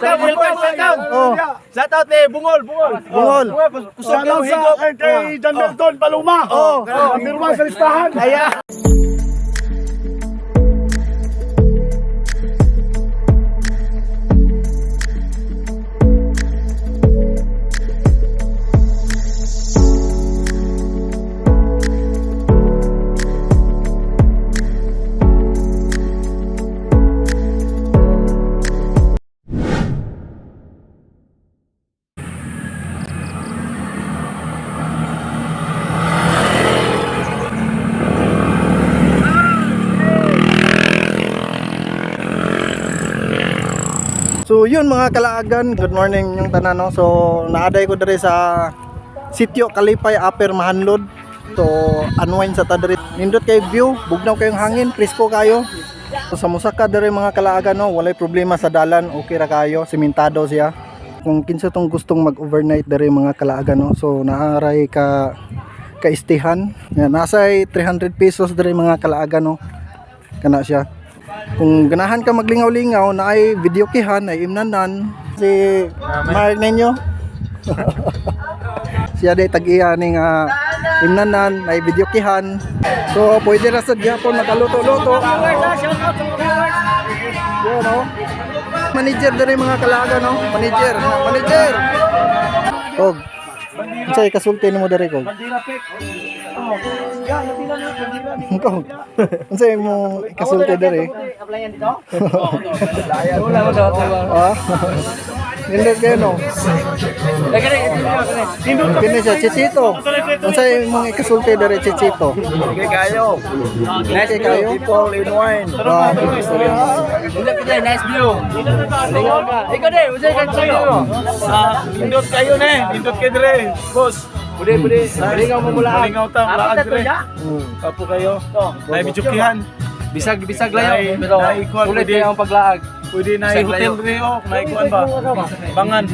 Welcome, welcome. Oh, Shout out ni Bungol, Bungol. Bungol. Kusog yung higop. Kay John Melton Paluma. Oh. Number 1 sa listahan. Ayan. So yun mga kalaagan, good morning yung tanan no. So naaday ko diri sa Sitio Kalipay Upper Mahanlod. So unwind sa ta diri. Nindot kay view, bugnaw kayong hangin, presko kayo. So sa Musaka diri mga kalaagan no, walay problema sa dalan, okay ra kayo, simentado siya. Kung kinsa tong gustong mag-overnight diri mga kalaagan no. So naaray ka kaistihan. Yan, nasay 300 pesos diri mga kalaagan no. Kana siya. Kung ganahan ka maglingaw-lingaw na ay video kihan ay imnanan si Mark ninyo. Siya day tag-iya ning imnanan ay video kihan. So pwede ra sad gyapon makaluto-luto. Yun, no? Manager diri mga kalaga no? Manager, manager. Og unsay kasulti nimo diri kog? Kog. Unsay mo kasulti diri? Ah. Nindot kayo no? Kini siya Chichito. Unsay imong ikasulti diri Chichito? Okay kayo. Okay kayo? People in wine. Ah, Nice view. Lingaw ka. Ikaw din, unsay kang sayo mo? Nindot kayo ne, nindot kayo dire. Boss. Bude bude. Lingaw mo mula. Lingaw ta, laag dire. Kapo kayo. Nay bijukihan. Bisag bisag layo. Nay- Pero nay ikuan, sulit pwede. kayo ang paglaag. Pwede na Bisag hotel layo. dire oh, nay kuan ba? Bangan.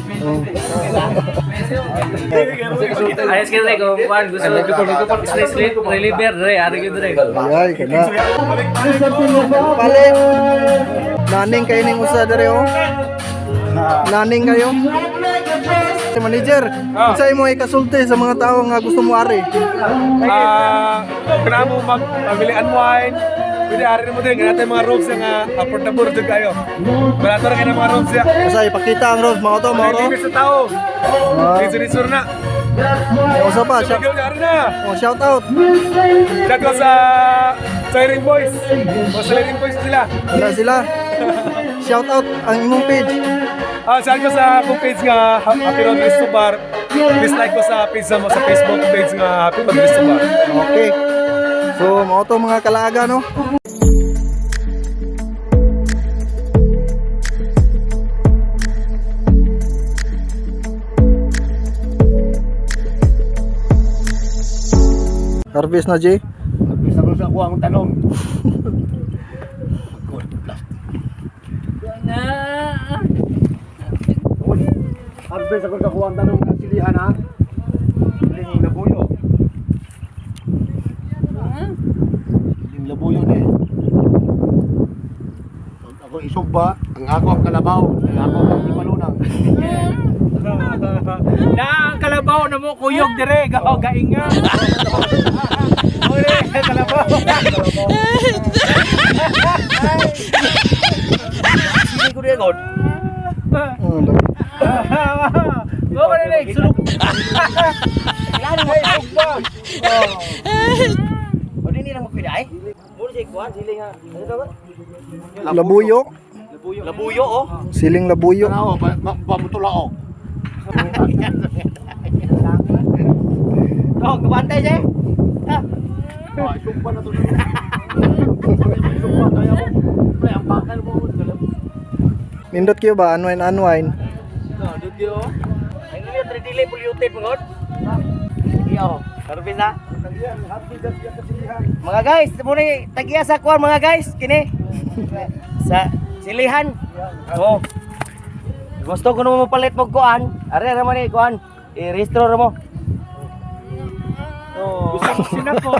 Ayos kayo dre, kung kuan gusto stress reliever dre, ari gyud dre. Ay, kana. Palit. Naning kayo ning usa diri oh. Naning kayo. Si manager, unsay mo ikasulti sa mga tao nga gusto mo ari? Ah, kana mo mag pamili unwind. Pwede ari mo dire ganata mga rooms nga affordable jud kayo. Barato ra kay mga rooms ya. Usa ipakita ang road mao to, mao to. Libre sa tao. Ah, Lisur na. usa pa, shout, Ikaw ari na. oh, shout out. Shout out sa Siren Boys. O Siren Boys sila. Wala sila. Shout out ang imong page. Ah, shout out sa akong page nga Happy Road Resto Bar. Please like ko sa page mo sa Facebook page nga Happy Road Resto Bar. Okay. So, mao to mga kalaaga no. Harvest na Jay. Bisa ko sa kuha ang tanong. Harvest ako sa kuha ang tanong ng silihan ha. Siling labuyo. Siling labuyo ni. Ako isugba, ang ako ang kalabaw, ang ako ang palunang. Na ang kalabaw na mo kuyog dire, gaw gainga. Ore, kalabaw. Sige ko dire god. Mo ka na sulok. O di nila makwida ay. Muna siya kuan sili nga. Ano to ba? Labuyo. Labuyo oh. Siling labuyo. Tanaw, pamutula oh. Oh, kabantay siya. Ah, isugba na to. Isugba kaya mo. Pre, ang bakal mo. Nindot kayo ba? Unwind, unwind. No, dito oh. Ay nila dre dili polluted mangod. Sige oh. Harvest na. Mga guys, muna tagiya sa kuan mga guys kini. Sa silihan. Oh. Gusto ko naman mapalit mo kuan. Are ra man ni kuan. I-restore ra mo. Oh. Gusto sinako.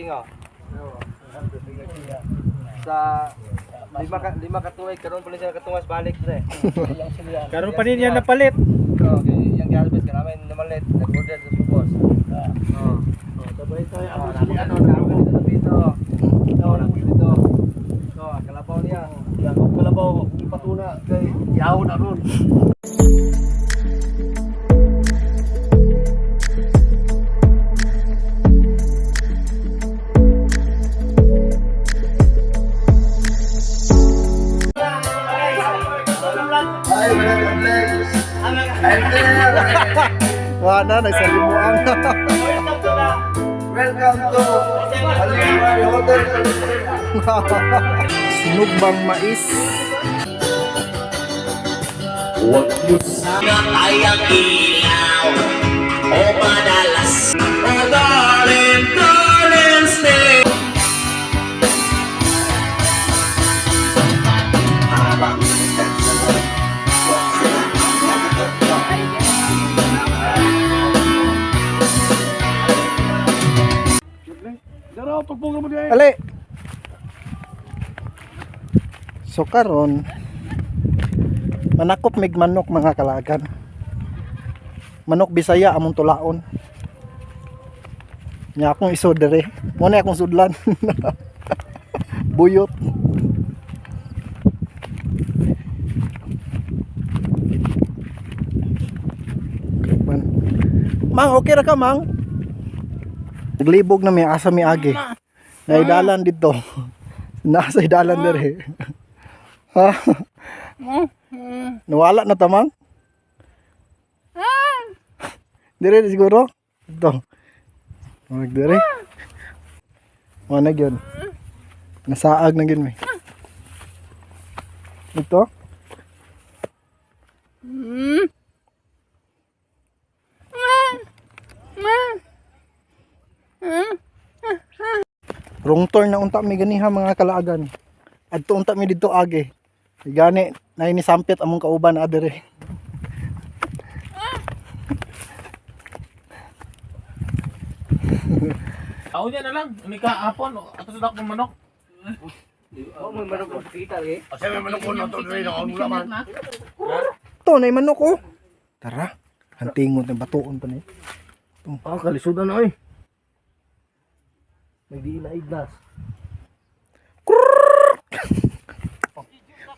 Tingaw. Sa 5 ka tuig karon pa siya katungas balik pre. Karon pa din yan napalit. Okay, yung harvest kanamin namalit, nag-order sa boss. Oo. Oh, tabay tayo. Oh, ano, dito dito. Ito, dito. So, kalabaw niya. Ang kalabaw, patuna kay yaw na ron. Wala na, nagsalimuan. Welcome to Alibay Hotel. Sinugbang mais. Dara, pagpunga mo diay. Ale. So karon manakop mig manok, mga kalagan. Manok Bisaya among tulaon. Nya akong isod dere. Mo na akong sudlan. Buyot. Man. Mang, okay ra ka, Mang? Naglibog na mi asa mi agi. Naidalan dito. Nasa idalan dere. Ha? Nawala na tamang? Dire siguro. Ito. Wag dire. Wala gyud. Nasaag na gyud mi. Ito. Wrong turn na unta mi ganiha, mga kalaagan. Adto unta mi didto agi. Gani na ini sampit among kauban adere. Ako niya na lang. Umi ka hapon. Ato sa dakong manok. Oh, may manok mo kita eh. To na manok oh. Tara. Hantingon na batuon pa ni. Ah, kalisudan na oy. Nagdiin na ignas.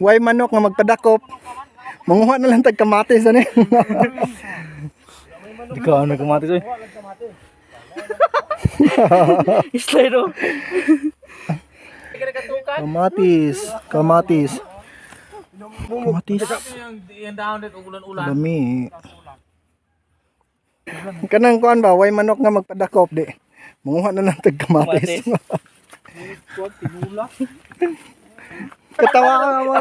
Way manok nga magpadakop. Manguha na lang tag kamatis ani. Di ka ano kamatis oy. Islay do. Kamatis, kamatis. Kamatis. Yung down dito ulan-ulan. Dami. Kanang kuan ba, way manok nga magpadakop di. Manguha na lang tag kamatis. Katawa ka nga mga.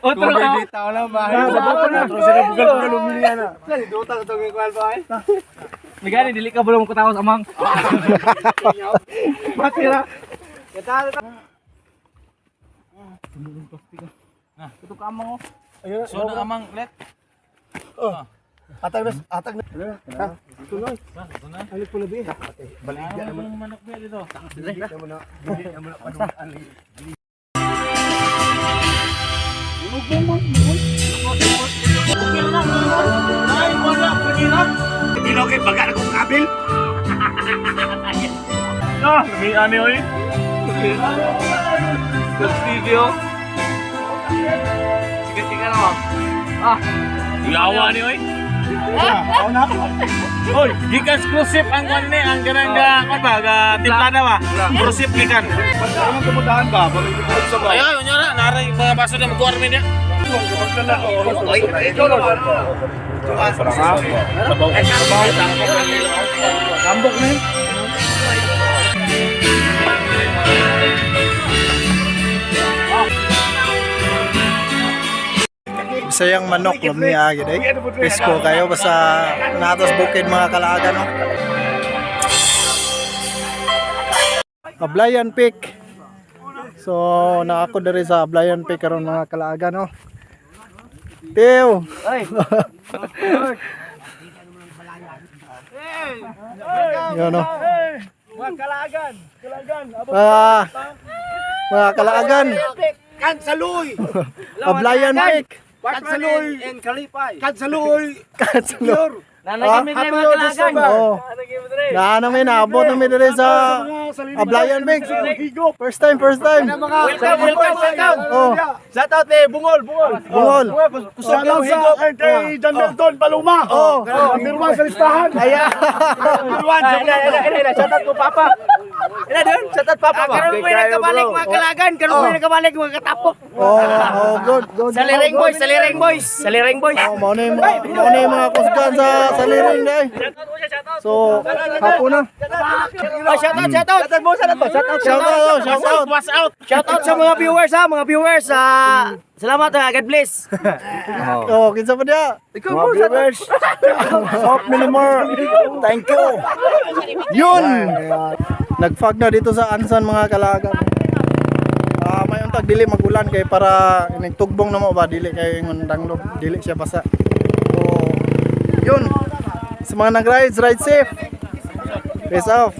Otro ka. Migani dili ka bulong kutaos amang. Matira. So na amang let. Atag na, atag na. Baligya naman manok ba dito? Ah, may ano oy. Studio. Sige, tingnan mo. Ah, Yawa ni oy. Oy, gikan exclusive ang kan ni ang kanang ga kan ba ga timpla na ba? Exclusive gikan. Anong kumudahan ba? Balik sa ba? Ayo, nya na naray mga baso na magkuar mi niya. Tambok na yun. Bisayang manok lami agi day. Presko kayo basta natos bukid, mga kalaagan no. Ablayan Peak. So na ako diri sa Ablayan Peak karon, mga kalaagan no. Teo. Ay. Yun no. Mga kalaagan. Ah, mga kalaagan. Kansaloy! Ablayan pick. Kansaloy! And Kalipay. Kansaloy! Kansaloy. Nanagimik na mga kalagan. Oh. Na namin naabot namin diri sa Ablayan Mix. First time, first time. Welcome, welcome, welcome. Oh, Shout out eh, Bungol, Bungol. Bungol. Shout out sa kay John Melton Paloma. Oh. Number 1 sa listahan. Ayan. Number 1 sa Ina, shout out ko papa. Ina doon, shout out papa. Karon mo nagkabalik mga kalagan, karon mo nagkabalik mga katapok. Oh, good, good. Sa Liring Boys, sa Liring Boys, sa Liring Boys. Oh, mao na yung mga, mao na yung mga kusgan sa liring dai. So, hapon na. Oh, shout out, shout out. Shout out mo, shout out, shout out. Shout out, oh, shout out. What's out? Shout out sa mga viewers ha, mga viewers. Ah, salamat ha, God bless. Oh, kinsa pa diya? Mga viewers. Hope many more. Thank you. Yun! Nag-fog na dito sa Ansan, mga kalagan. Ah, may untag dili magulan kay para nagtugbong na mo ba dili kay ingon danglob, dili siya basa. So, yun. Sa mga nag-rides, ride safe. Peace off.